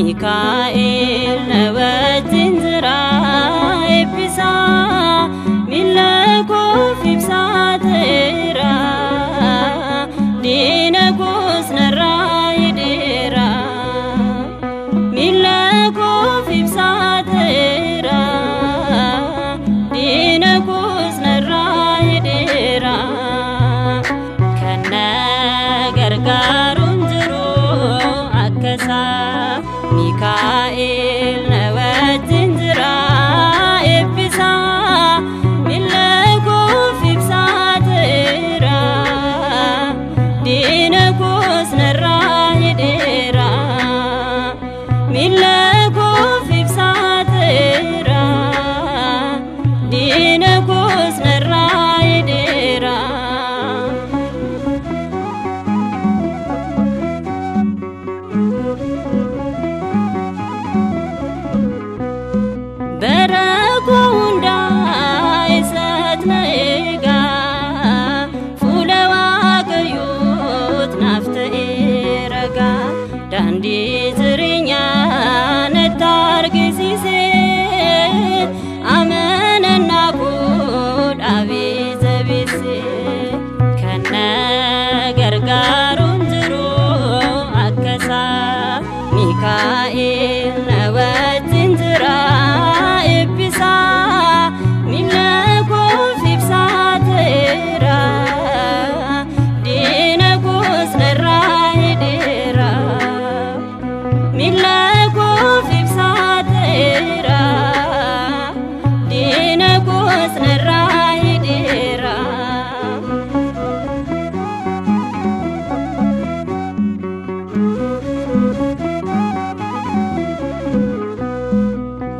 Mikaa'el na wajjin jira eebbisaa miilla koof ibsaa ta'eera diina koos narraa hidheera miilla koof ibsaa ta'eera diina koos narraa hidheera kan na gargaaruun jiru akka isaa Mikaa'el na wajjin jira eebbisaa miilla koof ibsaa ta'eera diina koos narraa hidheera miilla koof ibsaa ta'eera diina koos narraa hidheera. Bara koo hundaa eessatti na eegaa fuula Waaqayyoot naaf ta'ee ragaa daandii jireenyaa natti argisiisee amanannaa koo dhaabee jabeessee kan na gargaaruun jiru akka isaa Mikaa'el na wajjin jira eebbisaa miilla koof ibsaa ta'eera diina koos narraa hidheera miilla koof ibsaa ta'eera diina koos narraa hidheera.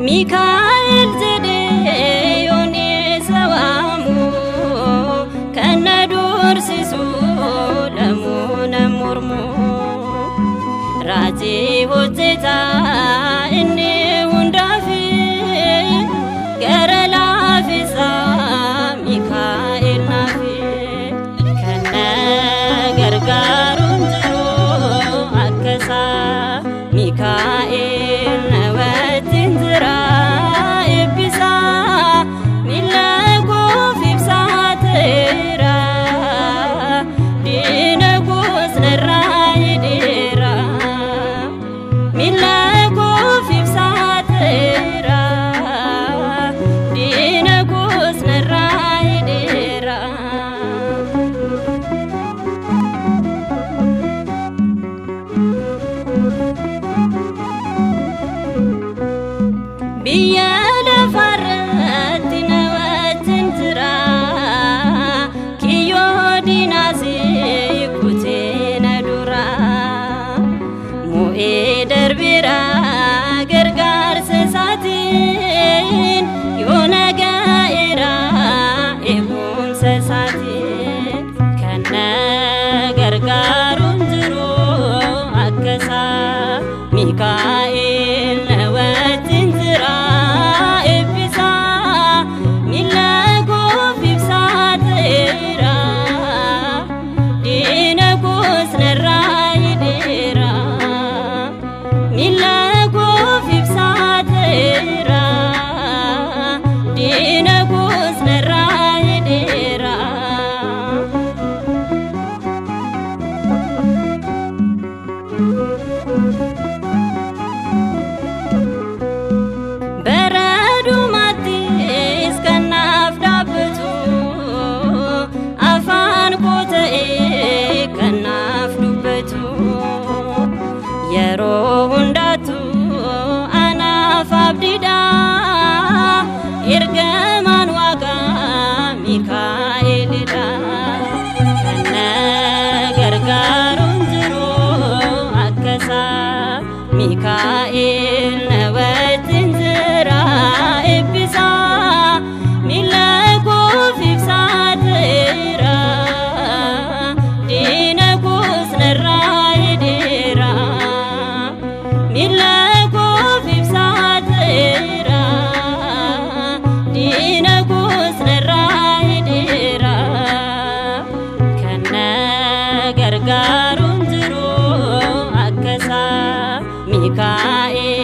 Mikaa'el jedhee yoon isa waamu kan na dursisu lamuu na mormu raajii hojjetaa inni hundaafi gara laafisaa Mikaa'el naafi kan na gargaaruun jiru akka isaa Mikaa'el na wajjin jira eebbisaa miilla koof ibsaa ta'eera diina koos narraa hidheera miilla koof ibsaa ta'eera diina koos narraa hidheera. Biyya lafaarratti na wajjin jira kiyyoo diinaas kutee na dura mo'ee darbeera gargaarsa isaatiin yoo na ga'eera eegumsa isaatiin kan na gargaaruun jiru akka isaa Mikaa'el na wajjin jira eebbisaa miilla koof ibsaa ta'eera diina koos narraa hidheera miilla koof ibsaa ta'eera diina koos narraa hidheera. Bara dhumaattis kan naaf dhaabbatu afaan koo ta'ee kan naaf dubbatu yeroo hundaatu anaaf abdiidha ergamaan waaqaa Mikaa'elidha kan na gargaaruun jiru akka isaa Mikaa'el na wajjin jira eebbisaa miilla koof ibsaa ta'eera diina koos narraa hidheera miilla koof ibsaa ta'eera diina koos narraa hidheera kan na gargaaruun jiru akka isaa Mikaa'el.